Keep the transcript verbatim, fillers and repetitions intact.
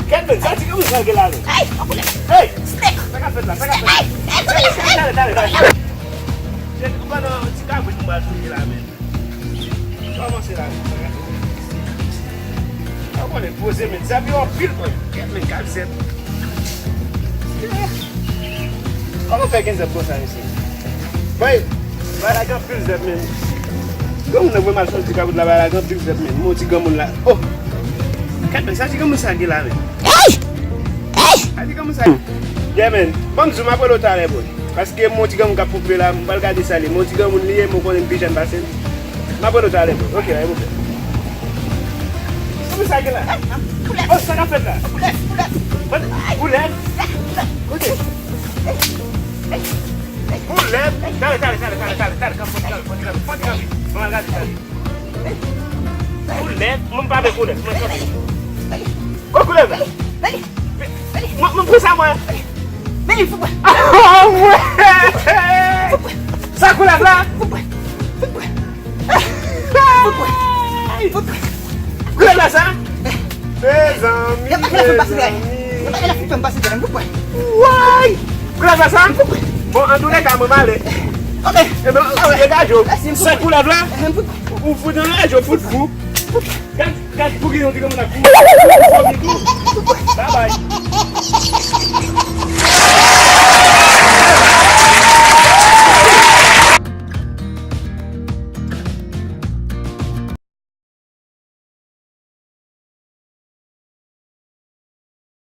Kèt men, sa ti granmoun sa gen la menm? Hey, pa koule. Hey! Snake! Sa k ap fèt la? Sa k ap fèt la? Hey! Hey! Tale, tale, tale, tale. Cheri, ou pa nan ti kabrit m pral touye la menm. Kòman se la menm? Sa k ap fèt? Ou konnen poze men, zèb yo anpil, mwen. Kèt men, gad zèb. Kòman fè gen zèb konsa, mesye? Bay, bay la gen anpil zèb, men. Granmoun nan vre mal chonje ti kabrit la, bay la gen anpil zèb, men. Mon ti granmoun la. Oh! Kèt men, sa ti granmoun sa gen la, men. Hey! Hey! Sa ti granmoun sa. Yeah, men. Ban m di w, m ap rele w talè, boy. Paske mon ti granmoun k ap pope la, m pral gade sa li. Mon ti granmoun li ye, mwen konnen m pi jèn pase l. M ap rele w talè, boy. Ok, la, e bobe. Kòman sa gen la? Koulèv. Oh, sa k ap fèt la? Koulèv, koulèv. Koulèv? Kote? Koulèv? Tale, tale, tale, tale, tale, tale, kanpe, kanpe, kanpe, kanpe. Mwen al gade sa li. Koulèv? Mwen pa vle koulèv. Mwen kanpe. Kot koulèv la? Mwen, mwen pran sa mwen. Sa koulèv la? Koulèv la sa? Mezanmi, mezanmi. Woy! Koulèv la sa? Bon, antoulèka, mwen m ale. Ebyen, degaje w. Se koulèv la? Ou fout anraje, ou fout fou. Gad, gad, pou ki yon ti granmoun ap fou. Babay.